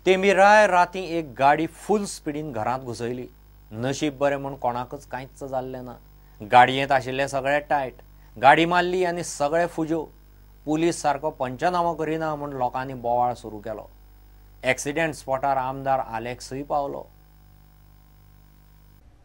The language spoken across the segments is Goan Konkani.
तेमिराय राती एक गाडी फूल स्पिडीन घरांत घुसयली. नशीब बरें म्हूण कोणाकच कांयच जाल्लें ना. गाडयेंत आशिल्ले सगळे टायट. गाडी मारली आनी सगळे फुज्यो. पुलीस सारको पंचनामो करिना म्हूण लोकांनी बोवाळ सुरू केलो. एक्सिडेंट स्पॉटार आमदार आलेक्सूय पावलो.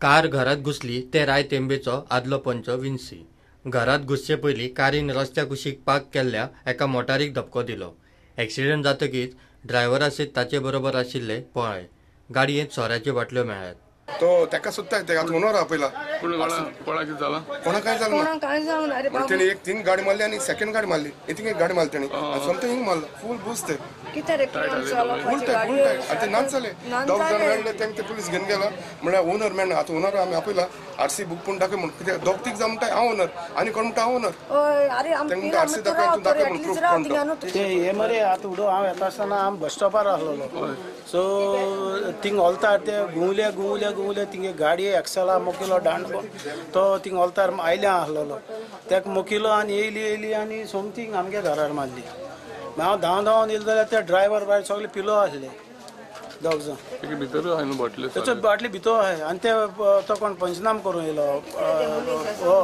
कार घरात घुसली ते राय तेंबेचो आदलो पंच विन्सी. घरात घुसचे पयलीं कारीन रस्त्या कुशीक पार्क केल्ल्या एका मोटारीक धपको दिलो. एक्सिडेंट जातकीच ड्रायव्हरा सयत ताचे बरोबर आशिल्ले पळ्ळे. गाडयेंत सोऱ्याच्यो बाटल्यो मेळ्ळ्यात. तो ताका सुद्दां ते ओनर आपयला. कोणाक जालां? कोणाक काय जालें ना. तेणी एक तीन गाडी मारली आनी सेकंड गाडी मारली. थिंग एक गाडी मारली तेणी सोमतें हिंग मारलो. फूल बूस ते फूल टायट फूल टायट आनी ते नाच जाले. दोग जाण मेळ्ळे तेंक ते पुलीस घेवन गेला. म्हळ्यार ओनर मेळना. आतां ओनर आमी आपयला आरसी बूक पूण दाखय म्हूण. कित्याक दोग तीग जाण म्हणटा हांव ओनर आनी कोण म्हणटा हांव ओनर. तेंक म्हणटा आरसी दाखय तूं दाखय म्हूण प्रूफ कोण तो. ते हे मरे आतां उडो हांव येता आसतना आमी बस स्टॉपार आसलेलो. सो थिंग ओलतार ते घुंवले घुंवले घुंवले थिंगे गाडी एक्सेला मोकिलो दांडको तो थिंग ओलतार आयल्या आसलेलो तेका मोकिलो आनी येयली येयली आनी सोमतींग आमगे घरार मारली. हांव धांव धांवन येयलो जाल्यार ते ड्रायव्हर भायर सगळे पिलो आसले दोग जाण. तेचो बाटली भितर आहा आनी ते तो कोण पंचनाम करून येयलो हो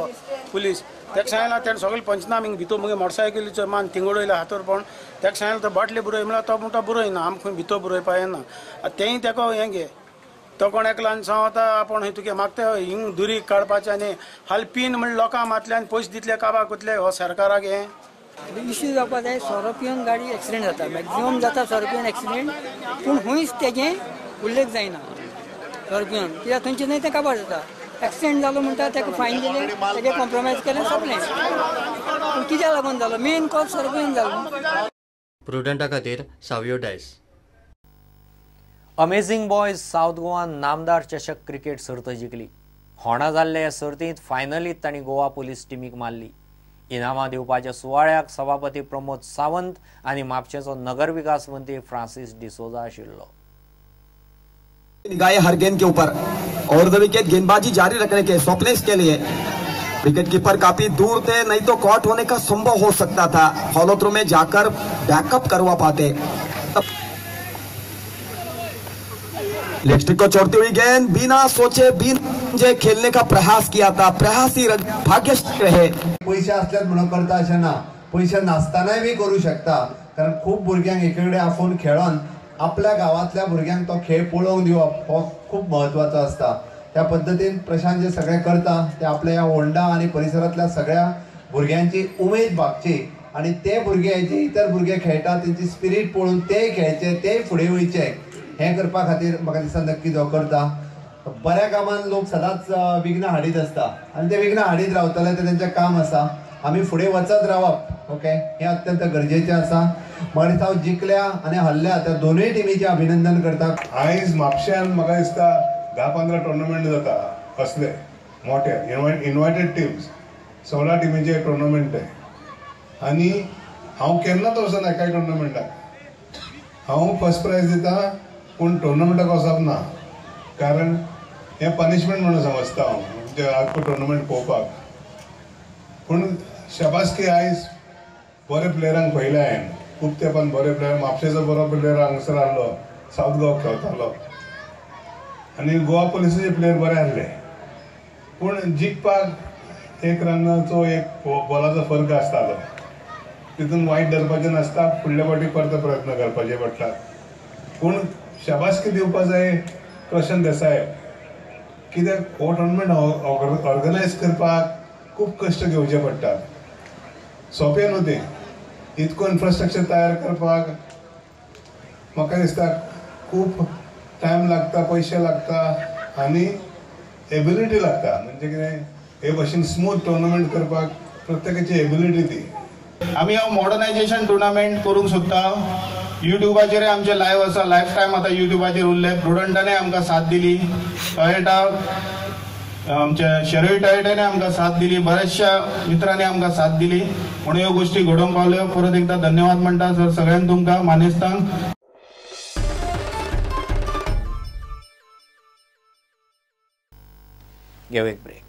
पुलीस. तेका सांगला तेणें सगळे पंचनाम हिंग भितर मुगे मोटरसायकलीचो मान थिंगडयलो हातोर पण तेका सांगलें तो बाटली बुरय म्हळ्यार तो म्हणटा बुरयना आमकां खंय भितर बुरयपा येना. तेंय तेका हें घे तो कोण एकलो आनी सांग आतां आपूण हय तुगे म्हाका ते हिंग दुरीग काडपाचें आनी हाल पीन म्हणल्यार लोकांक मातले आनी पयशे दितले काबाक वतले हो सरकाराक हें इश्यू जावपा जाय. सोरो पिवन गाडी एक्सिडेंट जाता, मॅक्झिमम जाता सोरो पिवन एक्सिडेंट, पूण खंयच तेजें उल्लेख जायना सोरो पिवन, कित्याक थंयचें न्हय तें काबार जाता. एक्सिडेंट जालो म्हणटा ताका फायन दिलें, तेजें कॉम्प्रोमायज केलें, सोंपलें. पूण कित्याक लागून जालो मेन कॉज सोरो पिवन जालो. प्रुडंटा खातीर Savio Dias. Amazing boys south गोवान नामदार चषक क्रिकेट सर्त जिखली. होणा जाल्ले हे सर्तींत फायनलीत तांणी गोवा पुलीस टिमीक मारली. इनामां दिवपाच्या सुवाळ्याक सभापती प्रमोद सावंत आनी म्हापशेंचो नगर विकास मंत्री फ्रांसीस डिसोजा आशिल्लो. निगाहें हर गेंद के ऊपर और the wicket गेंदबाजी जारी रखने के स्वप्नेश के लिए. विकेट कीपर काफी दूर थे, नहीं तो कॉट होने का संभव हो सकता था. फॉलो थ्रू में जाकर बैकअप करवा पाते. लेग स्टिक को छोड़ती हुई गेंद बिना सोचे बिना खेलने का प्रयास किया था. प्रयास ही भाग्य रहे. पैसे असल्यात म्हणून करता अशें ना, पैसे नासतनाय बी करूं शकता. कारण खूब भुरग्यांक एकेकडे आपोवन खेळोन आपल्या गांवांतल्या भुरग्यांक तो खेळ पळोवंक दिवप हो खूब म्हत्वाचो आसता. त्या पद्दतीन प्रशांत जे सगळें करता ते आपल्या ह्या होंडा आनी परिसरांतल्या सगळ्या भुरग्यांची उमेद भागची आनी ते भुरगे जे इतर भुरगे खेळटा तेंची स्पिरीट पळोवन तेय खेळचे, तेय फुडें वयचे हें करपा खातीर म्हाका दिसता नक्की तो करता. बऱ्या कामान लोक सदांच विघ्न हाडीत आसता आनी ते विघ्न हाडीत रावतले ते तेंचें काम आसा. आमी फुडें वचत रावप ओके हें अत्यंत गरजेचें आसा. म्हाका दिसता हांव जिखल्या आनी हरल्या त्या दोनूय टिमीचें अभिनंदन करता. आयज म्हापश्यान म्हाका दिसता 10-15 टुर्नामेंट जाता असले मोठे इनवायटेड टिम्स 16 टिमीचे टुर्नामेंट आनी हांव केन्नाच वचना एकाय टुर्नामेंटाक. हांव फर्स्ट प्रायज दिता पूण टुर्नामेंटाक वचप ना, कारण हें पनिशमेंट म्हणून समजता हांव म्हणजे आख्खो टुर्नामेंट पळोवपाक. पूण शाबासकी आयज बरे प्लेयरांक पळयले हांवें खूब तेंपान बरे प्लेयर. म्हापशेचो बरो प्लेयर हांगासर आहलो, सावथ गोवा खेळतालो आनी गोवा पुलिसाचे प्लेयर बरे आहले. पूण जिखपाक एक रनाचो एक बॉलाचो फरक आसतालो, तितून वायट धरपाचें नासता, फुडल्या फावटी परतो प्रयत्न करपाचे पडटा. पूण शाबासकी दिवपा जाय प्रशांत देसाय, कित्याक हो टुर्नामेंट ऑर्गनायज करपाक खूब कश्ट घेवचे पडटात, सोंपें न्हू तें. इतको इन्फ्रास्ट्रक्चर तयार करपाक म्हाका दिसता खूब टायम लागता, पयशे लागता आनी एबिलिटी लागता. म्हणजे कितें हे भशेन स्मूथ टुर्नामेंट करपाक प्रत्येकाची एबिलिटी ती. आमी हो मॉडर्नायजेशन टुर्नामेंट करूंक सोदता. युट्यूबाचेर आमचे लायव्ह आसा, लायफ टायम आतां युट्यूबाचेर उरले. प्रुडंटाने आमकां साथ दिली, टॉयोटा आमच्या शरय टॉयोटाने आमकां साथ दिली, बऱ्याचशा मित्रांनी आमकां साथ दिली म्हणून ह्यो गोश्टी घडोवंक पावल्यो. परत एकदा धन्यवाद म्हणटा सर सगळ्यांक तुमकां मानेस्तांक. घेवं एक ब्रेक.